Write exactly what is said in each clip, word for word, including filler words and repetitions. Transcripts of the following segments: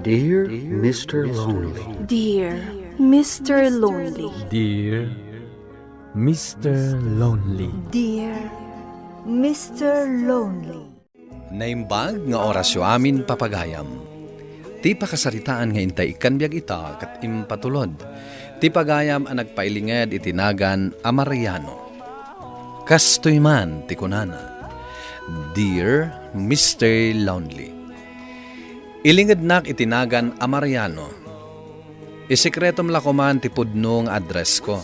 Dear Mister Lonely. Dear Mister Lonely. Dear Mister Lonely. Dear Mister Lonely. Naimbag nga orasyo amin, papagayam. Ti pakasaritaan nga intay ikkan biag ita ket impatulod ti pagayam a nagpailinged iti nagan a Mariano. Kastoy man ti kunana, "Dear Mister Lonely." Ilingednak iti nagan a Mariano. Isekretom la koman ti pudno nga addressko.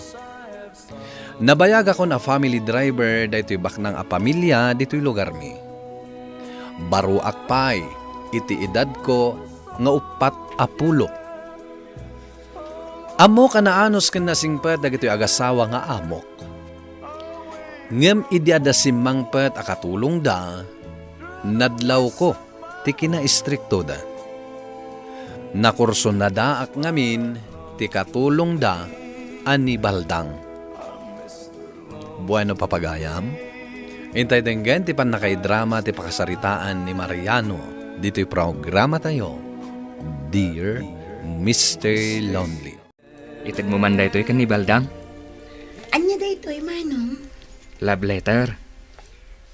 Nabayagakon a family driver daytoy baknang a pamilia ditoy lugarmi. Baruak pay iti edadko nga uppat a pulo. Ammok a naanus ken nasingpet dagitoy agasawa nga amok. Ngem idi adda simmangpet a katulongda, nadlawko ti kinaistriktoda. Nakursunadaak ngamin ti katulongda a ni Baldang. Bueno, papagayam, intay denggen ti pannakaidrama ti pakasaritaan ni Mariano ditoy programatayo, Dear Mister Lonely. Itedmo man daytoy ken ni Baldang? Ania daytoy, Manong? Love letter.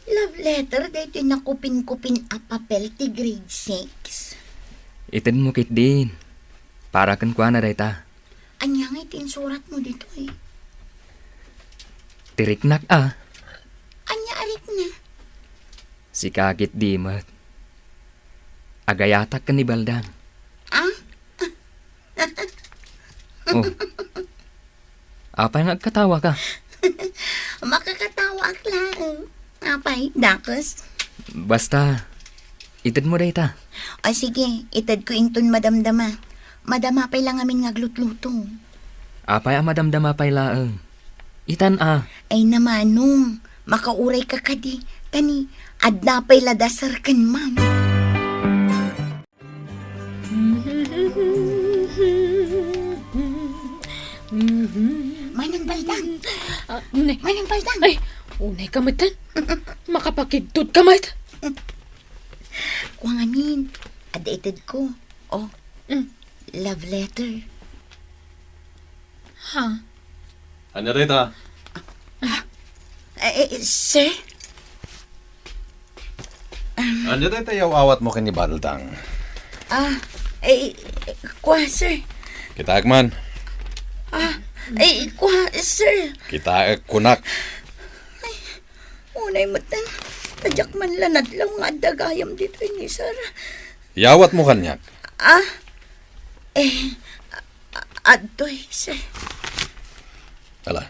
Love letter daytoy nakupinkupin a papel ti grade six? Itedmo ketdin. Para kenkuana dayta. Ania ngay ti insuratmo ditoy? Ti riknak a. Ania a rikna? Sika ketdi met. Agayatak ken ni Baldang. Ah? Oh. Apay nga agkatawaka? Makakatawaak laeng. Apay, dakes? Basta, itedmo dayta. O sige, itedko inton madamdama. Madama pay la ngamin nga aglutluto. Apay a madamdama pay laeng? Itan a. Ay na, Manong, makaurayka kadi. Ta ni, adda pay la da sir ken ma'am. Manang Baldang! Ah, unay. Manang Baldang! Ay, unay ka met. Makapakidtot ka met. Kua ngamin, adda itedko. Oh, mm, love letter. Ha? Ania dayta? Ah, eh, eh, sir? Ania dayta yaw-awatmo ken ni Baldang? Ah, eh, eh, kua, sir. Kitaek man. Ah, eh, kua, sir. Kitaek, kunak. Ay, unay met. Diak man la nadlaw nga adda gayam ditoy ni sir. Yawatmo kaniak? Ah, eh, Adtoy, sir. Ala,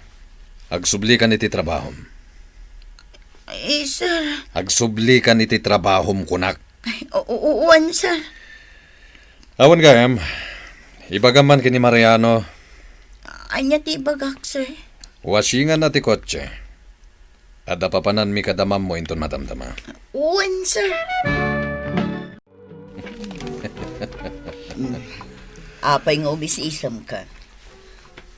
agsublikan iti trabahom. Eh, sir. Agsublikan iti trabahom, kunak. Ay, o-, o-, wen, sir. Awan gayam. Ibagam man ken ni Mariano. Ania ti ibagak, sir? Wasinganna ti kotse. Adda papananmi kada mammo inton madamdama. Wen, sir. Apay nga umis-isemka?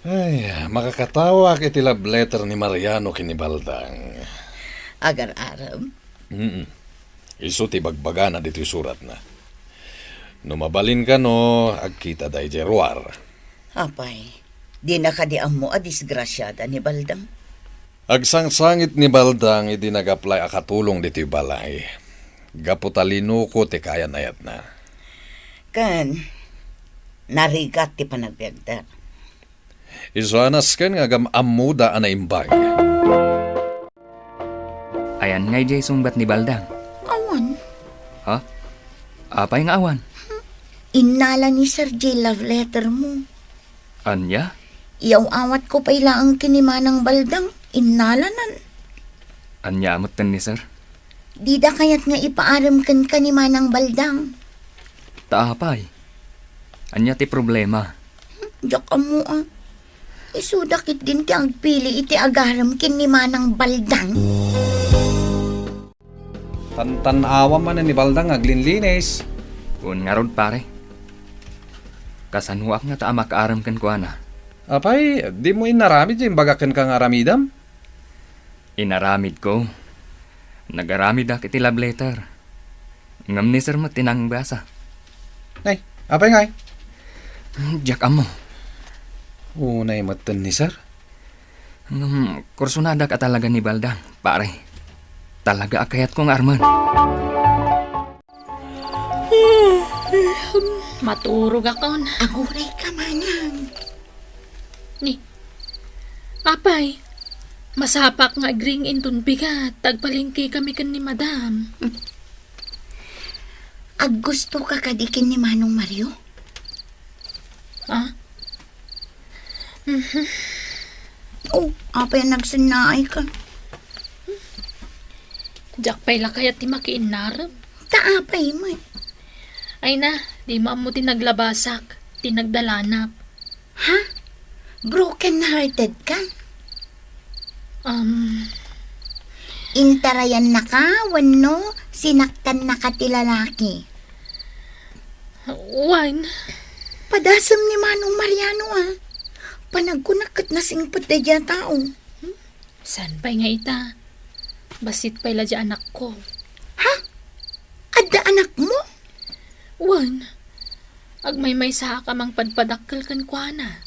Ay, makakatawaak iti love letter ni Mariano ken ni Baldang. Agar-arem? Mm. Isu ti bagbagana ditoy suratna. No mabalin kano, agkita daydiay ruar. Apay, dina kadi ammo a disgrasiada ni Baldang? Agsangsangit ni Baldang idi nag-apply a katulong ditoy balay. Gapu ta linuko ti kayan-ayatna. Ken, narigat ti panagbiagda. Isu a nasken nga agam-ammoda a naimbag. Ayan ngay diay sungbat ni Baldang? Awan. Ha? Apay nga awan? Innala ni Sir J love letter mo. Ania? Iyaw-awatko pay laeng ken ni Manang Baldang, innalanan. Ania metten ni Sir? Dida kayat nga ipaarem kenka ni Manang Baldang. Ta apay? Ania ti problema? Hmm, diak ammo a. Isuda ketdin ti agpili iti agarem ken ni Manang Baldang. Tantan-awam manen ni Baldang nga aglinlinis. Wen ngarud, pare. Kasanoak ngata a makaarem kenkuana? Apay, dimo inaramid ti imbagak kenka nga aramidem? Inaramidko. Nagaramidak iti love letter. Ngem ni Sir met ti nangbasa. Ay, Apay ngay? Diak ammo. Unay metten ni sir. Hmm, kursunadak a talaga ni Baldang, pare. Talaga a kayatko nga armen. Maturogakon. Aguray ka, manang. Ni, apay, masapak nga agring inton bigat, agpalengke kami ken ni madam. Aggusto ka kadi ken ni Manong Mario? Ah? Mhm. Oh, apay a nagsennaay ka? Diak pay la kayat ti makiinnarem. Ta apay met? Ay na, di mo ammo ti naglabasak, ti nagdalanak. Ha? Broken hearted ka? Um, Intarayannaka wenno sinaktannaka ti lalaki? Wen. Padasem ni Manong Mariano, a. Panagkunak ket nasingpet daydiay a tao. Saan pay nga ita? Bassit pay la di anakko. Ha? Adda anakmo? Wen, agmaymaysaak a mangpadpadakkel kenkuana.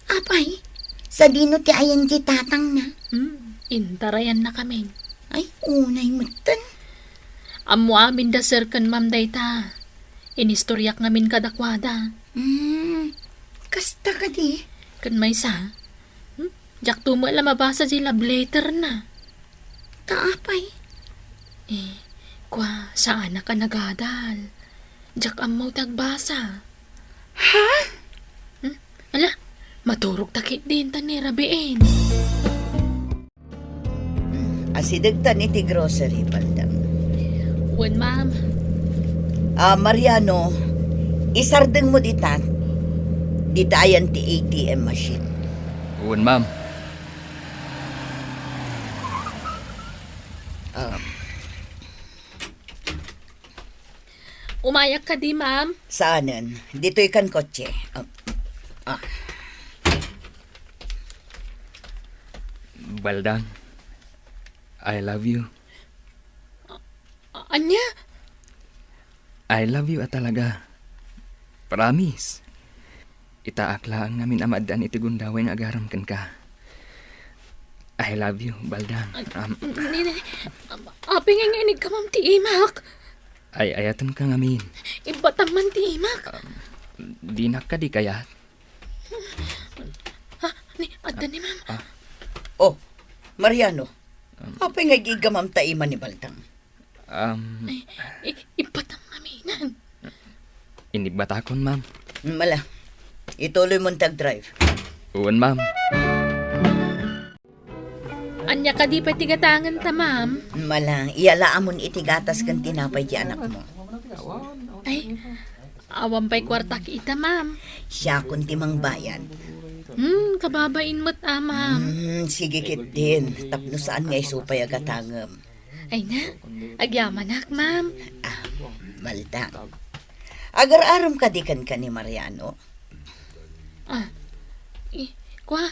Apay, sadino ti ayan ti tatangna? Hmm, intarayannakamin. Ay, unay metten. Ammo amin da sir ken ma'am dayta. Inistoriak ngamin kadakuada. Hmm, kasta kadi? Ken maysa, hmm? Diakto met la mabasa di love letter na. Ta apay? Eh, kua, saanak a nagadal. Diak ammo ti agbasa. Ha? Hmm? Ala, maturog ta ketdin ta ni rabiin. Asidegtan iti grocery, Baldang. Wen, ma'am. Ah, Mariano, isardeng mo dita. Dita ayan ti A T M machine. Wen, ma'am. Ah. Umayak kadi, ma'am? Saanen. Ditoy kan kotse. Ah. Ah. Baldang, I love you. A-, ania? I love you a talaga. Promise. Itaak laeng ngamin a maaddaan iti gundaway nga agaram kenka. I love you, Baldang. Ah, um, ni, ni, apay nga inigka, ma'am, ti imak? Ay-ayatenka ngamin. Ibbatam man ti imak. Um, dinak kadi kayat? Ah, ni, adda ni ma'am. Ah. Oh, Mariano, um, apay nga igigamam ta ima ni Baldang? Um, ay, i-, ibbatam ngaminan. Inibbatakon, ma'am. Mala, ituloy mo ti agdrive. Wen, ma'am. Ania kadi pay ti gatangen ta, ma'am? Mala, iyalaamon iti gatas ken tinapay ti anakmo. Ay, awan pay kuartak ita, ma'am. Siakon ti mangbayad. Hmm, kababain met a, ma'am. Hmm, sige ketdin, tapno saan nga isu pay a gatangem. Ay na, agyamanak, ma'am. Ah, Baldang. Agar-arom kadi kenka ni Mariano? Ah, i-, kua,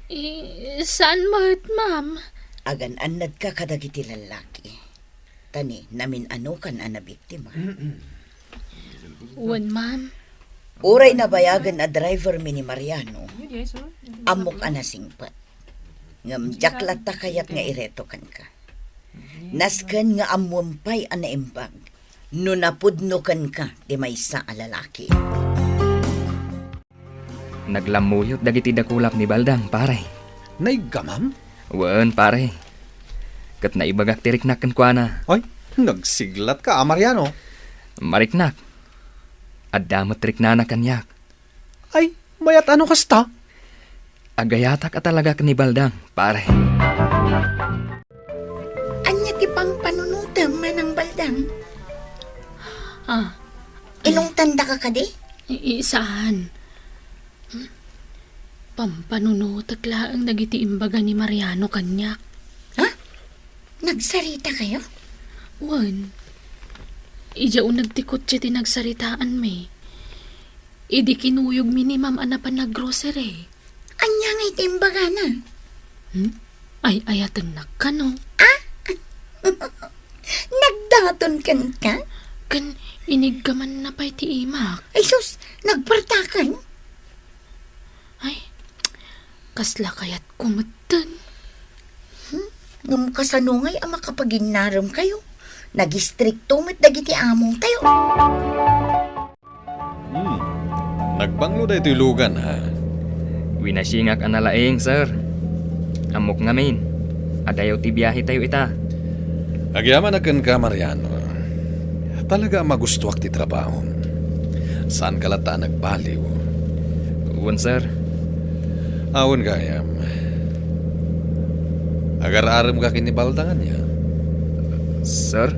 i-, saan met, ma'am? Agan-annadka kadagiti lallaki. Ta ni, namin-anokan a nabiktima. Wen, ma'am. Uray nabayagen a driver mi ni Mariano, ammok a nasingpet. Ngem diak latta kayat nga ireto kenka. Nasken nga ammoem pay a naimbag no napudno kenka ti maysa a lalaki. Naglammuyot dagiti dakulak ni Baldang, pare. Naiggamam? Wen, pare. Ket naibagak ti riknak kenkuana. Ay, nagsiglatka a, Mariano. Mariknak. Adda met riknana kaniak. Ay, mayat a no kasta? Agayatak a talaga ken ni Baldang, pare. Ania ti pampanunotem, Manang Baldang? Ah. Inungtandaka kadi? I-, i-, saan? Hmm? Pampanunotek laeng dagiti imbaga ni Mariano kaniak. Ha? Nagsaritakayo? Wen. Idiay uneg ti kotse ti nagsaritaanmi. Idi kinuyogmi ni Ma'am a napan naggrocery. Ania ngay ti imbagana? Hmm? Ay-ayatennak kano? Ah? Nagdaton kenka? Ken iniggamanna pay ti imak. Ay sus, nagpartakan? Ay, kasla kayatko metten. Hmm? Ngem kasano ngay a makapaginnarem kayo? Nagistrikto met dagiti among tayo. Hmm. Nagbanglo daytoy lugan, ha? Winasingak a nalaing, sir. Ammok ngamin, adayo ti biahe tayo ita. Agyamanak kenka, Mariano. Talaga a magustuak ti trabahom. Saanka latta a nagbaliw. Wen, sir. Awan gayam. Agar-arem ka ken ni Baldang ania? Sir?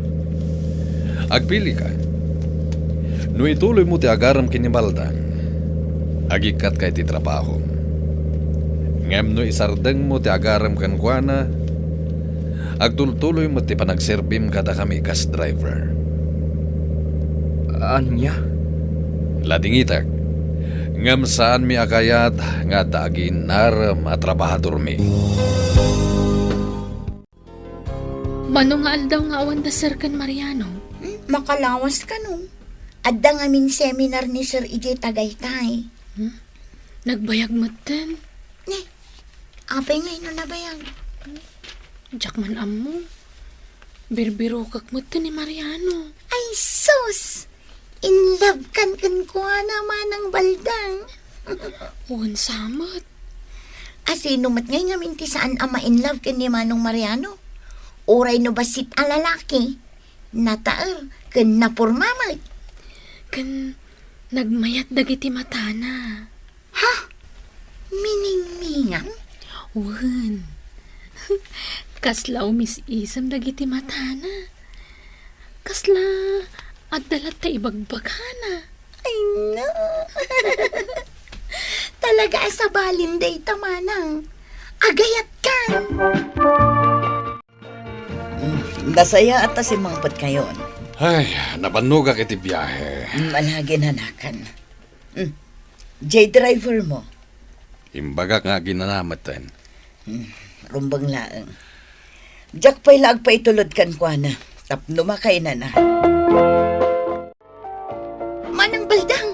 Agpili ka. No ituloy mo ti agarem ken ni Baldang, agikkat ka iti trabahom. Ngem no isardeng mo ti agarem kenkuana, agtultuloy met ti panagserbim kadakami kas driver. Ania? Ladingitek, ngem saanmi a kayat nga adda agiinnarem a trabahadormi. Mano nga aldaw nga awan da Sir ken Mariano? Hmm, makalawas kano. Adda ngamin seminar ni Sir idiay Tagaytay. Hmm? Nagbayag metten? Ne, apay ngay no nabayag? Diak man ammo. Birbirokak metten ni Mariano. Ay, sus! In love kan kenkuana, Manang Baldang. Wen sa met. A, sino met ngay ngamin ti saan a ma-in love ken ni Manong Mariano? Uray no bassit a lalaki, nataer ken naporma met. Ken nagmayat dagiti matana. Ha? Miningmingan? Wen. Kasla umis-isem dagiti matana. Kasla adda latta ibagbagana. Ay, no. Talaga a sabalin dayta, Manang. Agayat ka. Mm, nasayaat ta simmangpet kayon. Ay, nabannogak iti biahe. Mm, ala, ginanakan. Mm, jay driver mo. Imbagak nga aginana metten. Mm, rumbeng laeng. Diak pay la agpaitulod kenkuana tapno makainana. Manang Baldang!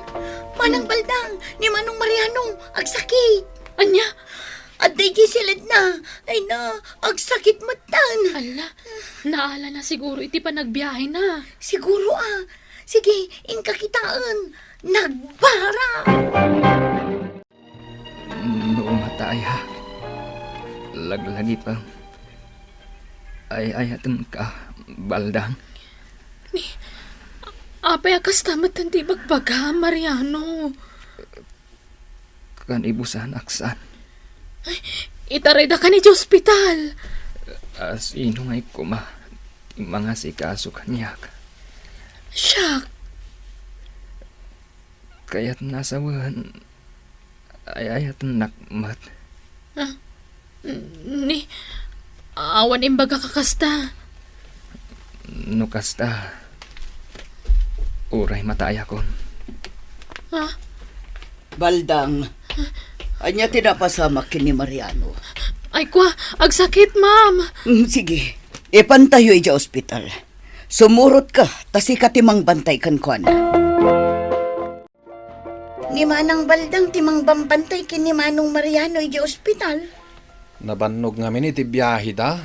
Manang Baldang! Ni Manong Mariano, agsakit! Ania? Adda idiay siledna. Ay na, agsakit metten. Ala, naalana siguro iti panagbiahena. Siguro a. Sige, inka kitaen. Nagbara! No mataya, laglagipem. Ay-ayatenka, Baldang. Ni, apay a kasta met ti ibagbaga, Mariano? Kanibusanak san. Ay, itaraydaka idiay ospital. A, sino ngay koma ti mangasikaso kaniak? Siak. Kayatna sawen, ay-ayatennak met. Ah, ni, awan imbagaka kasta. No kasta, uray matayakon. Ah? Baldang, ania ti napasamak ken ni Mariano? Ay, kua, agsakit, ma'am. Mm, sige, ipantayo idiay ospital. Sumurotka, ta sika ti mangbantay kenkuana. Ni Manang Baldang ti mangbambantay ken ni Manong Mariano idiay ospital. Nabannog ngamin iti biaheda.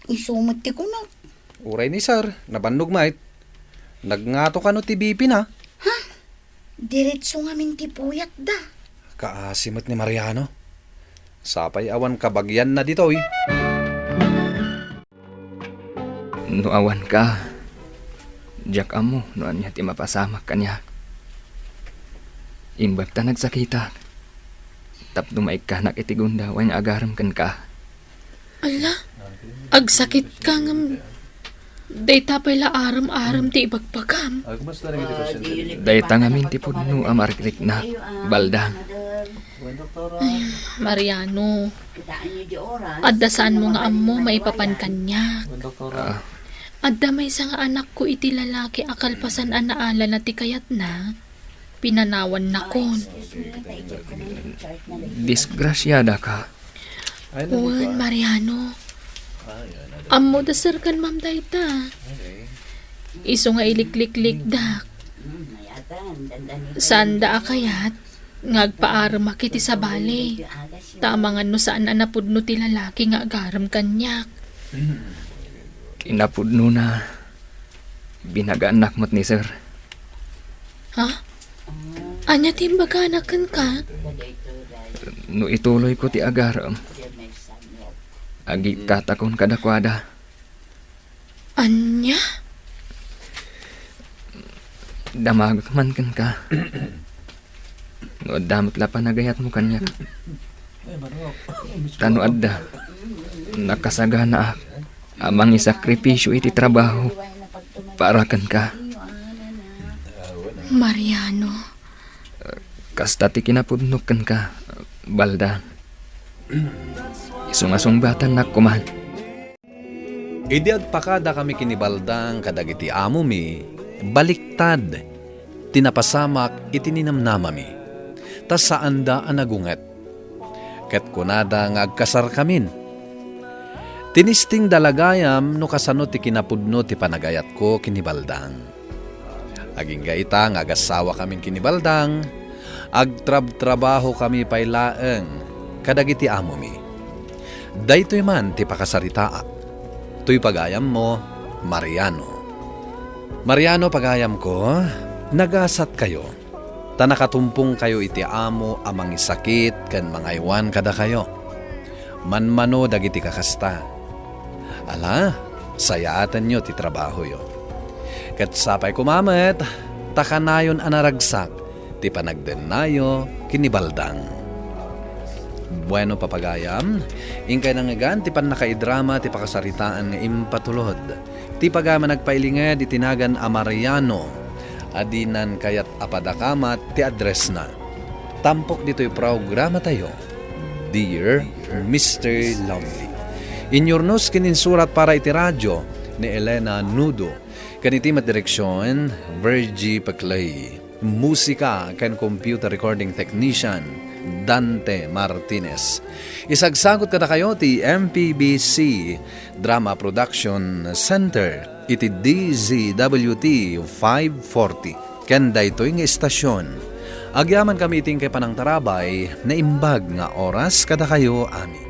Isu met ti kunak. Uray ni Sir, nabannog met. Nagngato kano ti B P na. Ha? Diretso ngamin ti puyatda. Kaasi met ni Mariano. Sapay awan kabagianna ditoy. No awanka, diak ammo no ania ti mapasamak kaniak. Imbag ta nagsakitak, tapno maikkanak iti gundaway nga agarem kenka. Ala, agsakitka ngem dayta pay la arem-arem ti ibagbagam. Dayta ngamin ti pudno a marikriknak, Baldang. Ay, Mariano, adda saanmo nga ammo maipapan kaniak. Ah. Adda maysa nga anakko iti lalaki a kalpasan a naalana ti kayatna, pinanawannakon. Disgrasiadaka. Wen, Mariano. Ammo da Sir ken Ma'am dayta. Isu nga ilikliklikdak. Saanda a kayat nga agpaaremak iti sabali. Ta amangan no saan a napudno ti lalaki nga agarem kaniak. Kinapudnona, binagaannak met ni Sir. Ha? Ania ti imbaganak kenka? No ituloyko ti agarem, agikkatakon kadakuada. Ania? Damagek man kenka. No adda met la panagayatmo kaniak. Ta no adda, nakasaganaak a mangisakripisio iti trabaho para kenka. Mariano. Kasta ti kinapudnok kenka, Baldang. Isu nga sungbatannak koman. Idi agpakadakami ken ni Baldang kadagiti amomi, baliktad ti napasamak iti ninamnamami, ta saanda a nagunget. Ket kunada nga agkasarkamin. Tinistingda la gayam no kasano ti kinapudno ti panagayatko ken ni Baldang. Agingga ita nga agassawakamin ken ni Baldang, agtrabtrabahokami pay laeng kadagiti amomi. Daytoy man ti pakasaritaak. Toy pagayammo, Mariano. Mariano, pagayamko, nagasatkayo. Ta nakatumpongkayo iti amo a mangisakit ken mangaywan kadakayo. Manmano dagiti kakasta. Ala, sayaatenyo ti trabahoyo. Ket sapay koma met, ta kanayon a naragsak ti panagdennayo ken ni Baldang. Bueno, papagayam, inkay nangngegan ti pannakaidrama ti pakasaritaan nga impatulod. Ti pagayam a nagpailinged iti nagan a Mariano, a dinan kayat a padakamat ti addressna. Tampok ditoy programatayo, Dear Mister Lonely. Inyurnos ken insurat para iti radio ni Elena Nudo, ken iti met direksion, Virgie Peclay. Musika ken computer recording technician, Dante Martinez. Isagsagot kadakayo ti M P B C Drama Production Center iti D Z W T five forty. Ken daytoy nga istasyon, agyamankami iti inkay panangtarabay, naimbag nga oras kadakayo amin.